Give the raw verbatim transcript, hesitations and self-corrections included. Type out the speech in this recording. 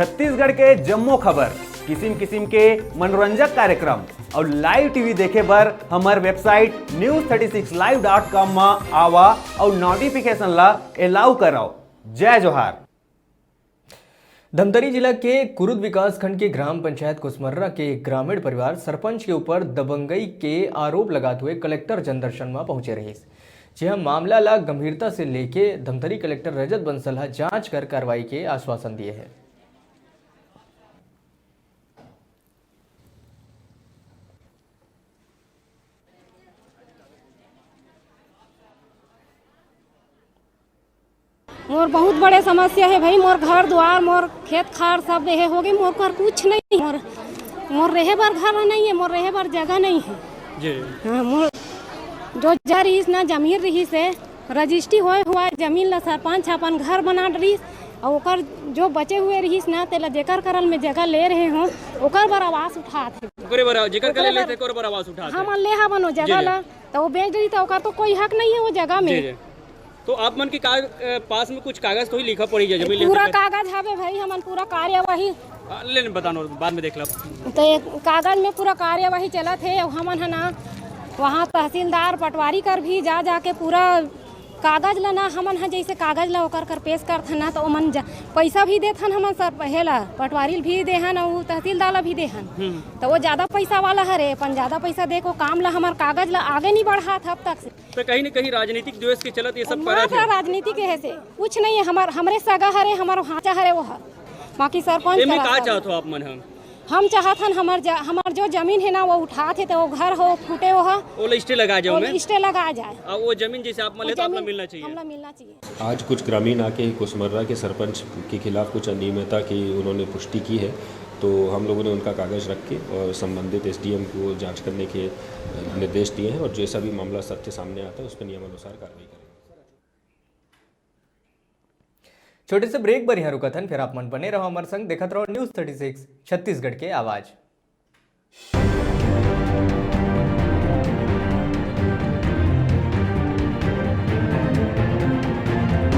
छत्तीसगढ़ के जम्मो खबर, किसिम किसिम के मनोरंजक कार्यक्रम अउ live T V देखे बर हमर website news thirty six live dot com म आवा अउ notification ला allow करव। जय जोहार। धमतरी जिला के कुरुद विकासखंड के ग्राम पंचायत कुसमर्रा के एक ग्रामीण परिवार सरपंच के ऊपर दबंगई के आरोप लगाते हुए कलेक्टर जनदर्शन म पहुंचे रहिस, जेहा मामला ला गंभीरता से लेके धमतरी कलेक्टर रजत बंसल ह जांच कर कार्रवाई के आश्वासन दिए हे। मोर बहुत बड़े समस्या हे भाई, मोर घर दुआर, मोर खेत खार सब एहे हो गए, मोर कर कुछ नहीं, मोर मोर रहे बर घर नहीं है, मोर रहे बर जगह नहीं है। जी। हाँ, मोर जो जा रहीस ना, जमीन रहीस है, रजिस्ट्री होए हुआ है, जमीन ला सरपंच अपन घर बना रहीस, और ओकर जो बचे हुए रहीस ना, तेला जेकर करल में जगह ले रहे हो, ओकर बर आवास उठात हे। ओकरे बर, जेकर ओकरे कले बर लेते, ओकर बर आवास उठात हे। हमन ले हवन वो जगह जी, जी। ला, तो वो बेच रही, तो ओकर तो कोई हक नहीं है वो जगह में। जी, जी। तो आप मन के का, अ, पास में कुछ कागज तो ही लिखा पड़ी है, जमीन लेते पूरा समय? कागज हवे भाई, हमन पूरा कार्यवाही आ, ले, ले, बतानो, बाद में देख लब। तो ये कागज में पूरा कार्यवाही चलत हे। हमन ह ना वहाँ तहसीलदार पटवारी कर भी जा जाके पूरा कागज ला ना, हमन ह जैसे कागज ला ओकर कर पेश करथन ना, तो ओमन जा, पैसा भी देथन हमन सर, हेला पटवारी ल भी देहन और तहसीलदार ला भी देहन। हम्म। तो वो ज्यादा पैसा वाला हरे, अपन ज्यादा पैसा दे को काम ला, हमर कागज ला आगे नहीं बढ़ात अब तक से। तो कहीं ना कहीं राजनीतिक द्वेष के चलत ये सब करत मात्र हे। राजनीति के है से कुछ नहीं है। हमार, हमरे सगा हरे, हमार हाचा हरे वो हर, बाकी सरपंच एमे करा का सब। चाहत हो आप मन हम? हम चाहत हन हमर ज-, हमर जो जमीन है ना वो उठात हे, तो वो घर हो फूटे वो ह, ओला स्टे लगा जाओ वो में? स्टे लगा जाए। आ, वो जमीन जैसे आप मन वो लेते, आप मन जमीन मिलना चाहिए। हमला मिलना चाहिए। आज कुछ ग्रामीण आके कुसमर्रा के सरपंच के खिलाफ कुछ अनियमितता की उन्होंने पुष्टि की है, तो हम लोगों ने उनका कागज रख के और संबंधित एसडीएम को जांच करने के निर्देश दिए हैं और जैसा भी मामला सत्य सामने आता है, उस पर नियमानुसार कार्रवाई करेंगे। छोटे से ब्रेक बर यहाँ रुकत हन, फिर आप मन बने रहो हमारे संग, देखत रहो न्यूज़ थर्टी सिक्स छत्तीसगढ़ के आवाज़।